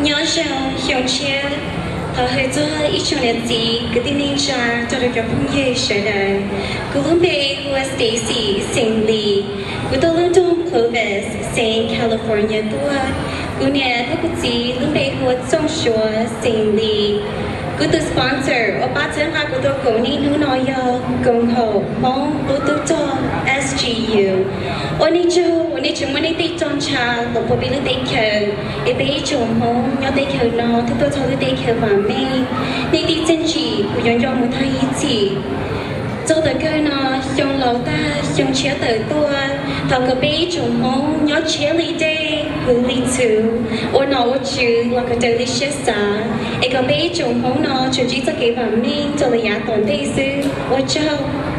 Nyob zoo xyoo tshiab, thov hawm txog ib tsoom niam txiv kwv tij neej tsa, rau rau cov phooj ywg sawv daws. Kuv lub npe hu ua Stacy xeem Lis. Kuv tuaj lub nroog Clovis, xeev California tuaj. Kuv niam thiab kuv txiv lub npe hu ua Txooj Suav xeem Lis. Kuv tus sponsor uas pab txhawb nqa kuv tau koom niaj hnub no yog koom haum Hmoob lub tub rog S G U. Ua nej tsaug uas nej tseem muab nej tej rooj ntsha los puag peb lub teb chaws, es peb ib tsoom Hmoob nyob teb chaws no thiaj tuaj txog lub teb chaws vam meej. Nej tej txiaj ntsim kuv yuav nco mus tag ib txhis. Txog thaum kawg no, xyoo laus tag xyoo tshiab tawm tuaj, thov kom peb ib tsoom Hmoob nyob tshiab li dej, huv li txhuv, ua nom ua tswv los kom raws li siab xav, es kom peb ib tsoom Hmoob no tsuas ntsib txoj kev vam meej rau lawm yav tom ntej xwb. Ua tsaug.